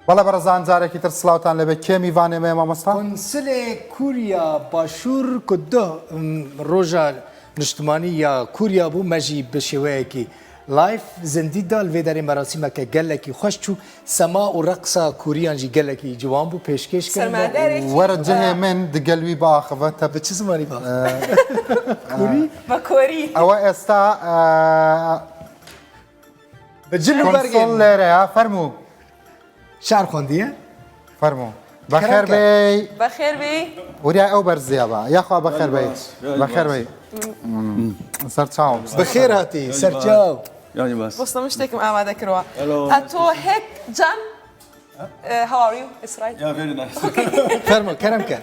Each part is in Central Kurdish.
بەڵێ بەڕێزان جارێکی تر سڵاوتان لێبێ کێ میوانێ مەیە مامۆستا؟ کونسلێ کوریا باشوور کو دوه ڕۆژا نیشتمانی یا کوریا بوو مەژی بە شێوەیەکی live زندی دا لەێ دەرێ مەراسیمەکە گەلەکی خوەش چوو سەما و ڕەقسا کوریان ژی گەلەکی جوان بوو پێشکێش کردن. سەرمایەدارێکی وەرە جهێ من دگەل وی باخڤە تە بە چ زمانی باخ کوری؟ بە کۆری. ئەوە ئێستا بە جل و کونسوڵ بەرگێن. لێرەیە فەرموو. شعر خوەندیە؟ فەرموو بەخێر کەرەم کە. بێی. بەخێر بێی. وریای ئەو بەرزیە بە یاخوا بەخێر بێی بەخێر بێی سەرچاوم. بەخێر هاتی سەرچاو. بۆستە من شتێکم ئامادە کردوە ئەتۆ هێک جان How are you? It's right. Yeah, very nice. فەرموو کەرەم کە.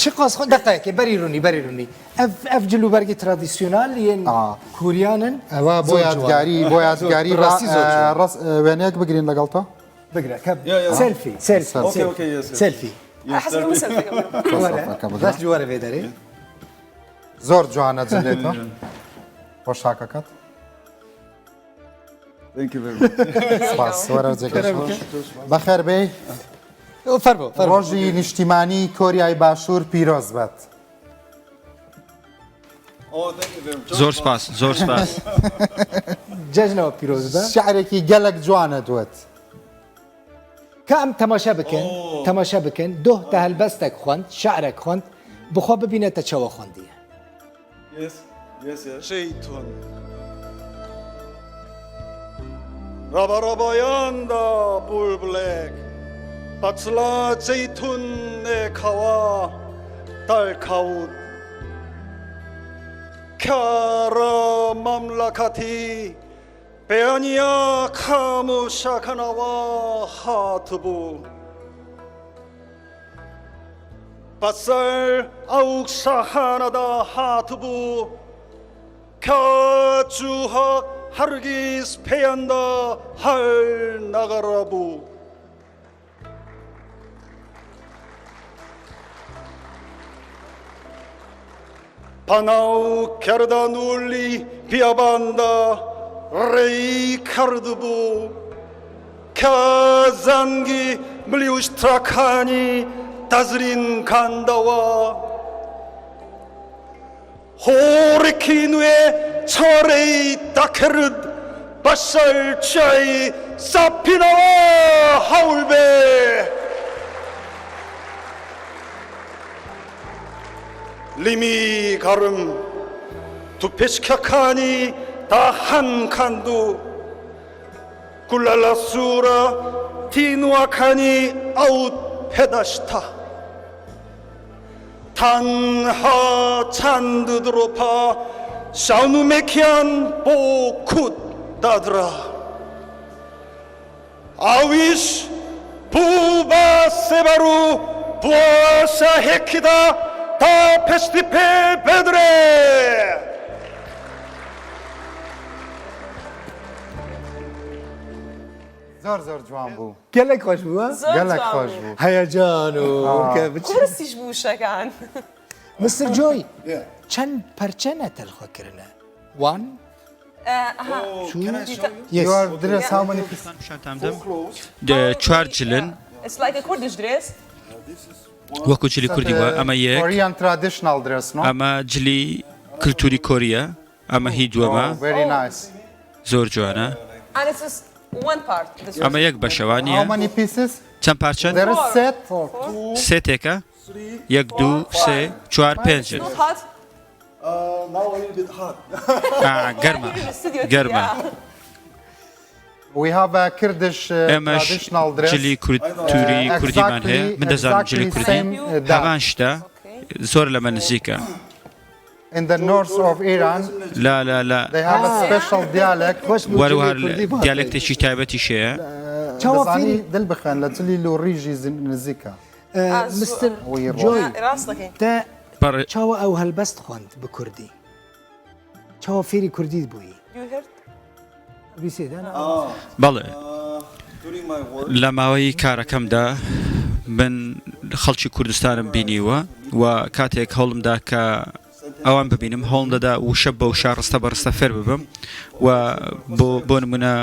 چ قاس خۆ دقەیەکێ بەری ڕوونی بەری ڕوونی ئەف ئەف جل و بەرگی traditional yên کوریانن ئەوە بۆ زۆر جوانە. یادگاری بۆ یادگاری زۆر ڕاستی زۆر جوانە. ڕەس وێنەیەک بگرین لەگەڵ تۆ بگرە کە yeah، yeah. selfie selfie Okay, okay, yes, yes. selfie Yes, حەزەکەم selfie. سێلفیەکە بگرم. وەرە سێلفەکە بگرە. ڕاست وەرە بێ دەرێ زۆر جوانە جلێ تۆ پۆشاکەکەت Thank you very much. سپاس وەرە جێگەش بەخێر بێی فەرموو فەرموو ڕۆژی نیشتیمانی کۆریای باشوور پیرۆز بێت Oh, thank you very much. زۆر سپاس زۆر سپاس. جەژنەوە پیرۆز بە. شعرێکی گەلەک جوانە دوت. کە ئەم تەماشا بکەن تەماشا بکەن دۆه تە هەلبەستەک خوەند شعرەک خوەند بخوا ببینە تە چەوە خوەندیە. Yes, yes, yes. Şeytun. Rabarabayanda bulblek Batsla zeytun nekawa dalkaut Kara mamlakati 베아니아 카무샤카나와 하트부 바살 아욱사하나다 하트부 카주학 하르기스 페안다 할 나가라부 바나우 갸르다 눌리 비아반다 레이 카르드부 캬잔기 물리우스트라카니 다스린 간다와 호리키누의 차레이 다케르드 바살 차이 사피나와 하울베 리미 가름 두페시카카니 다한 칸두 굴랄라수라 디누아카니 아웃 페다시타 탄하 찬드드로파 샤누메키안 보쿰 다드라 아위시 부바세바루 부아샤헤키다 다페스티페 베드레 زۆر زۆر جوان بوو. گەلەک خۆش بوو. زۆر گەلەک جوان خۆش بوو. بوو. هەیەجان و کە بچ- قورسیش بوو شەکان. مستر جۆی چەند پەرچە نەتەل خۆ کردنە؟ One, ئەها. two, Can I show you? yes. You are dress how many pieces? پیشانتان بدەم چوار جلن It's like a Kurdish dress. وەکو جلی کوردی وە ئەمە یەک Korean traditional dress, no? ئەمە جلی کللتوری کۆریە ئەمە هی دووەمە Oh, very nice. زۆر جوانە And it's just one part. This ئەمە یەک بەشەوە How نییە many pieces? چەند پارچەن There is set. سێتێکە یەک دوو سێ چوار پێنج It's not hot. Uh, now a little bit hot. ئا، گەرمە In the studio too, گەرمە yeah. We have a Kurdish uh, ئێمەش traditional dress. جلی کولتوری کوردیمان هەیە من دەزانم جلی Exactly کوردی same uh, that. هەمان شتە Okay. زۆر لەمە نزیکە In the north of Iran, لا لا لا they have a special dialect. خۆش بوو وەروەها جلی کوردی باتێ. dialect ێکی تایبەتیش هەیە چاوە دەزانی فێری دل بخوێن لە جلی لوڕیژی زن- نزیکە. مستر وی ڕۆ. جۆی ڕاست دەکەی. تە بەڕێ چاوە ئەو هەلبەست خوەند بە کوردی چاوە فێری کوردیت بووی You heard? بیسێدان بەڵێ Uh, during my work, لە ماوەی کارەکەمدا من خەڵکی کوردستانم بینیوە و کاتێک هەوڵمدا کە ئەوان ببینم هەوڵم دەدا وشە بە وشە ڕستە بە ڕستە فێر ببم و بۆ بۆ نمونە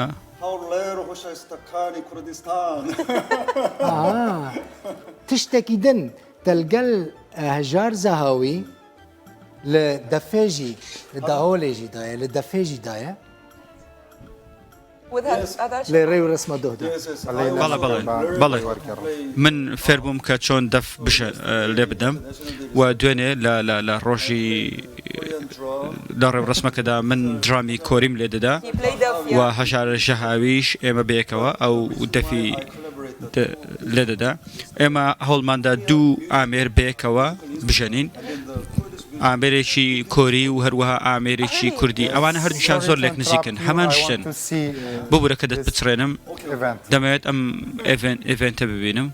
how rare. خۆشەویستەکانی کوردستان. ئا تشتێکی دن تە لگەل هەژار زەهاوی لە دەفێ ژی لە داهۆلێ ژی دایە لە دەفێ ژی دایە. لە ڕێ و ڕەسمە دۆدا. بەڵێ بەڵێ بەڵێ من فێربووم کە چۆن دەف بشە لێ بدەم و دوێنێ لە لە لە ڕۆژی لە ڕێوڕەسمەکەدا من درامی کۆریم لێ دەدا و هەژار ژەهاویش ئێمە بەیەکەوە ئەو دەفی لێ دەدا ئێمە هەوڵماندا دوو ئامێر بەیەکەوە بژەنین ئامێرێکی کۆری و هەروەها ئامێرێکی کوردی ئەوانە هەردووشان زۆر لێک نزیکن هەمان شتن ببورە کە دەتپچڕێنم دەمەوێت ئەم event ە ببینم.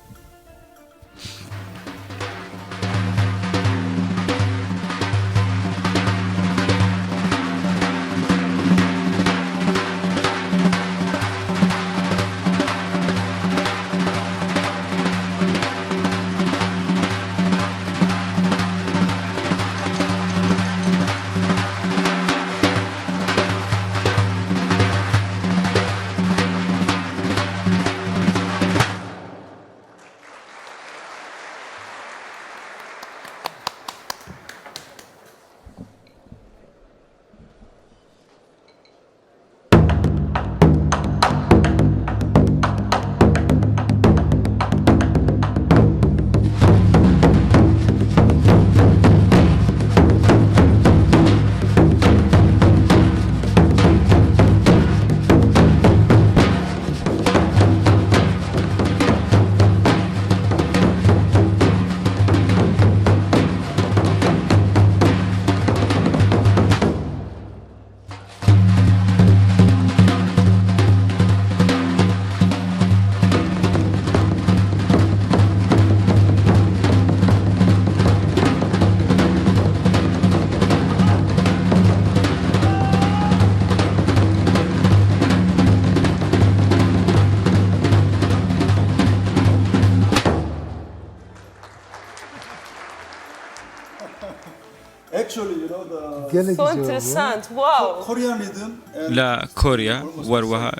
لە کۆریا وەروەها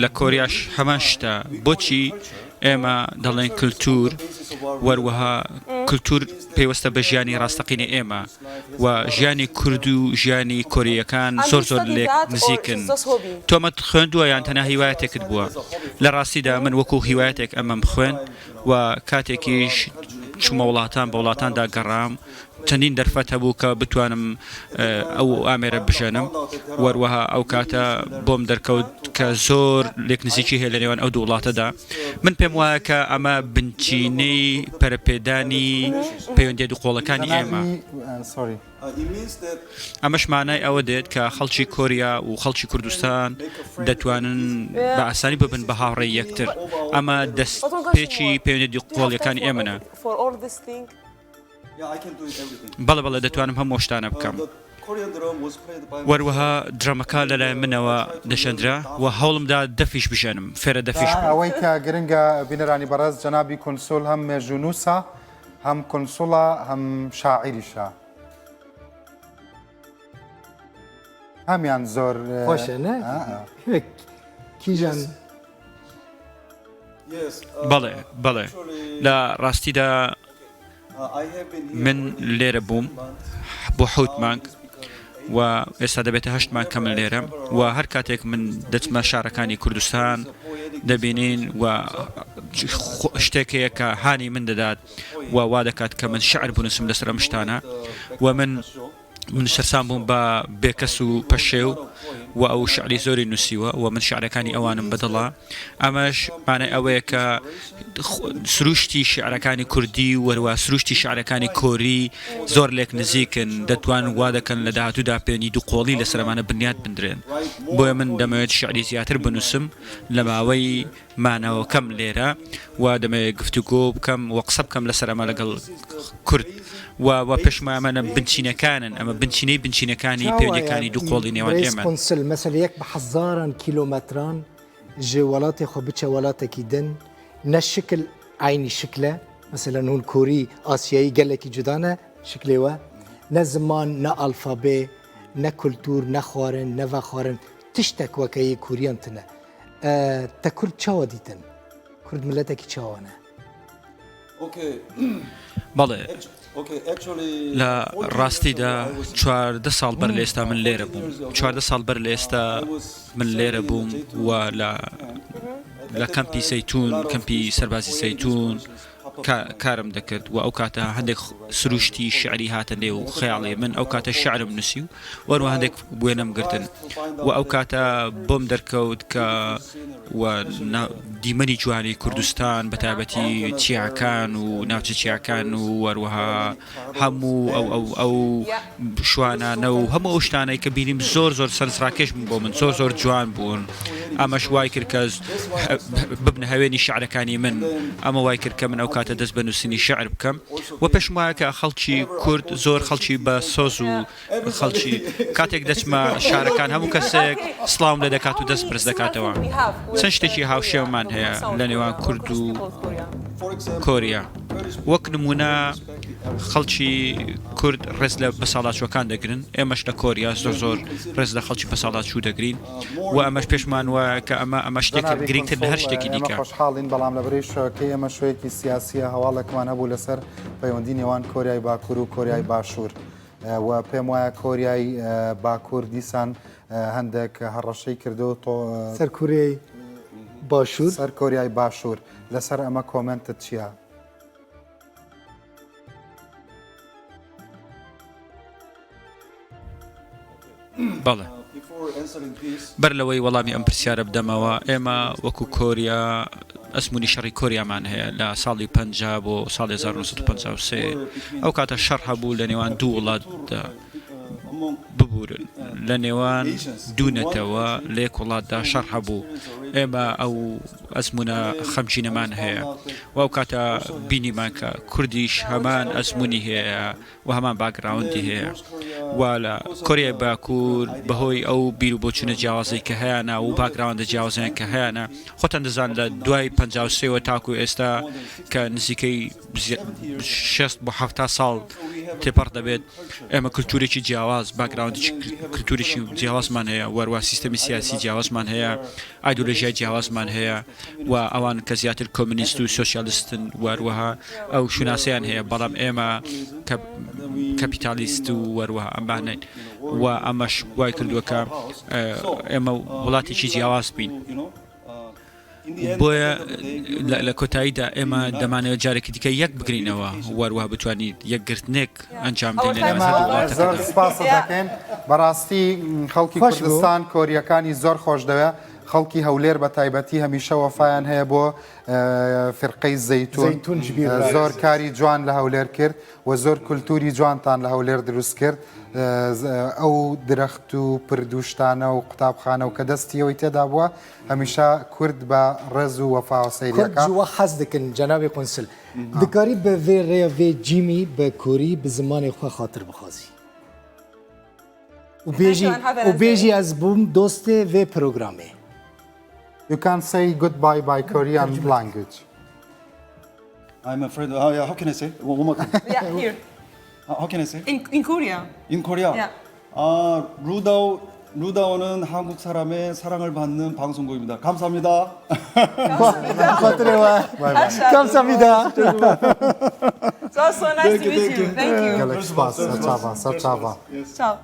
لە کۆریاش هەمان شتە بۆچی ئێمە دەڵێن کللتور وەروەها کللتور پەیوەستە بە ژیانی ڕاستەقینە ئێمە و ژیانی کورد و ژیانی کۆریەکان زۆر زۆر لێک نزیکن تۆمەت خوێندووە یان تەنها هیوایەتێکت بووە لە ڕاستیدا من وەکو هیوایەتێک ئەمەم خوێن و کاتێکیش چوومە وڵاتان بە وڵاتاندا گەڕام چەندین دەرفەت هەبوو کە بتوانم ئەو ئامێرە بژەنم وەروەها ئەو کاتە بۆم دەرکەوت کە زۆر لێک نزیکی هەیە لە نێوان ئەو دوو وڵاتەدا من پێم وایە کە ئەمە بنچینەی پەرەپێدانی پەیوەندیە دووقۆڵەکانی ئێمە. ئەمەش مانای ئەوە دێت کە خەڵکی کۆریا و خەڵکی کوردستان دەتوانن بە ئاسانی ببن بە هاوڕێی یەکتر. ئەمە دەستپێکی پەیوەندیە دووقۆڵیەکانی ئێمەە. بەڵێ بەڵێ دەتوانم هەموو شتانە بکەم. وەروەها درەمەکە لەلایەن منەوە دەژەندرا و هەوڵمدا دەفیش بژەنم فێرە دەفیش بووم. ئەوەی کە گرنگە بینەرانی بەڕێز جەنابی کونسول هەم مێژوونووسە هەم کونسوڵە هەم شاعیریشە. هەمیان زۆر خۆشە نە؟ کیژان بەڵێ بەڵێ لە ڕاستیدا من لێرە بووم بۆ حەوت مانگ و ئێستا دەبێتە هەشت مانگ کە من لێرەم و هەر کاتێک من دەچمە شارەکانی کوردستان دەبینین و شتێک هەیە کە هانی من دەدات و وا دەکات کە من شعر بنووسم لەسەر ئەم شتانە و من من سەرسام بووم بە بێکەس و پەشێو و ئەو شعری زۆری نووسیوە و من شعرەکانی ئەوانم بەدڵە ئەمەش مانای ئەوەیە کە سروشتی شعرەکانی کوردی و وەروە سروشتی شعرەکانی کۆری زۆر لێک نزیکن دەتوان وا دەکەن لە داهاتوودا پێنی دوو قۆڵی لەسەرمانە بنیات بندرێن بۆیە من دەمەوێت شعری زیاتر بنووسم لە ماوەی مانەوەکەم لێرە و دەمەوێت گفتوگۆ بکەم و قسە بکەم لەسەر ئەمە لەگەڵ کورد و و پێشم وایە ئەمانە بنچینەکانن ئەمە بنچینەی بنچینەکانی پەیوەندیەکانی دوو قۆڵی نێوان برێز ئێمەن. قونسل مەسەلە یەک بە هەزاران کیلۆمەتران ji welatê xwe biçe welatekî din ne şikil eynî şikl e meselen hûn korî asyayî gelekî cuda ne şiklê we ne ziman ne alfabê ne kultûr ne xwarin ne vexwarin tiştek weke yê koriyan tune. Te Kurd çawa dîtin? Kurd miletekî çawa ne? بەڵێ لە ڕاستیدا 14 ساڵ بەر لە ئێستا من لێرە بووم 14 ساڵ بەر لە ئێستا من لێرە بووم و لە لە کەمپی سەیتون کەمپی سەربازی سەیتون کارم دەکرد و ئەو کاتە هەندێک سروشتی شعری هاتە نێو خەیاڵی من ئەو کاتە شعرم نووسی و وەروە هەندێک وێنەم گرتن و ئەو کاتە بۆم دەرکەوت کە و دیمەنی جوانی کوردستان بە تایبەتی چیاکان و ناوچە چیاکان و وەروەها هەموو ئەو ئەو ئەو شوانانە و هەموو ئەو شتانەی کە بینیم زۆر زۆر سەرنجڕاکێش بوون بۆ من زۆر زۆر جوان بوون ئەمەش وای کرد کە ببنە هەوێنی شعرەکانی من ئەمە وای کرد کە من ئەو کاتە دەست بە نووسینی شعر بکەم و پێشم وایە کە خەڵکی کورد زۆر خەڵکی بە سۆز و خەڵکی کاتێک دەچمە شارەکان هەموو کەسێک سڵاوم لێ دەکات و دەست بەرز دەکاتەوە چەند شتێکی هاوشێوەمان هەیە لە نێوان کورد و کۆریا وەک نمونە خەڵکی کورد ڕێز لە بەساڵاچووەکان دەگرن ئێمەش لە کۆریا زۆر زۆر ڕێز لە خەڵکی بەساڵاچوو دەگرین و ئەمەش پێشمان وایە کە ئەمە ئەمە شتێک گرنگتر لە هەر شتێکی دیکە خۆشحاڵین بەڵام لە بەرەی شۆکەی ئێمە شوەیەکی سیاسیە هەواڵێکمان هەبوو لەسەر پەیوەندی نێوان کۆریای باکوور و کۆریای باشوور. و پێم وایە کۆریای باکوور دیسان هەندێک هەڕەشەی کردو تۆ سەر کوریای باشوور سەر کۆریای باشوور لەسەر ئەمە comment ت چییە؟ بەڵێ بەر لەوەی وەڵامی ئەم پرسیارە بدەمەوە ئێمە وەکو کۆریا ئەزموونی شەڕی کۆریامان هەیە لە ساڵی 50 بۆ ساڵی 1953 ئەو کاتە شەڕ هەبوو لە نێوان دوو وڵاتدا ببورن لە نێوان دوو نەتەوە لە یەک وڵاتدا شەڕ هەبوو ئێمە ئەو ئەزمونە خەمگینەمان هەیە و ئەو کاتە بینیمان کە کوردیش هەمان ئەزمموی هەیە و هەمان background ی هەیە و لە کۆریای باکوور بەهۆی ئەو بیر و بۆچوونە جیاوازەی کە هەیانە و background ە جیاوازیان کە هەیانە خۆتان دەزان لە دوای 53ەوە تاکو ئێستا کە نزیکەی 60 بۆ 70 ساڵ تێپەڕ دەبێت ئێمە کللتورێکی جیاواز background ی کللتورێکی جیاوازمان هەیە وەروە سیستەمی سیاسی جیاوازمان هەیە ئایدۆلۆژیای جیاوازمان هەیە و ئەوان کە زیاتر کۆمۆنیست و سۆسیالیستن و هەروەها ئەو شوناسەیان هەیە بەڵام ئێمە کە کەپیتالیست و وەروەها ئەمانین و ئەمەش وای کردووە کە ئێمە وڵاتێکی جیاواز بین. بۆیە لە کۆتاییدا ئێمە دەمانەوێت جارێکی دیکە یەک بگرینەوە وەروەها بتوانیت یەکگرتنێک ئەنجام بدەین لە نێوان هەردوو وڵاتەکەدا. زۆر سپاست دەکەین بەڕاستی خەڵکی کوردستان کۆریەکانی زۆر خۆش دەوێ خەڵکی هەولێر بە تایبەتی هەمیشە وەفایان هەیە بۆ فرقەی زەیتون زۆر کاری جوان لە هەولێر کرد و زۆر کولتوری جوانتان لە هەولێر دروست کرد ئەو درەخت و پردوشتانە و قوتابخانە و کە دەستیەوەی تێدا بووە هەمیشە کورد بە ڕێز و وەفاوە سەیری کورد ئەکا. ji we hez dikin cenabê konsul. Dikarî bi vê rêya vê cîmî bi korî bi zimanê xwe xatir bixwazî. Û bêjî û bêjî ez bûm dostê vê programê. You can say goodbye by Korean language. I'm afraid. Oh, yeah, how can I say? One more time. Yeah, here. How can I say? In Korea. In Korea. Yeah. 아, 루다오 루다오는 한국 사람의 사랑을 받는 방송국입니다. 감사합니다. Xatirê we. Kamsahamnida. It's also nice to meet you. Thank you. Gelek spas. Serçava. Serçava. Ciao.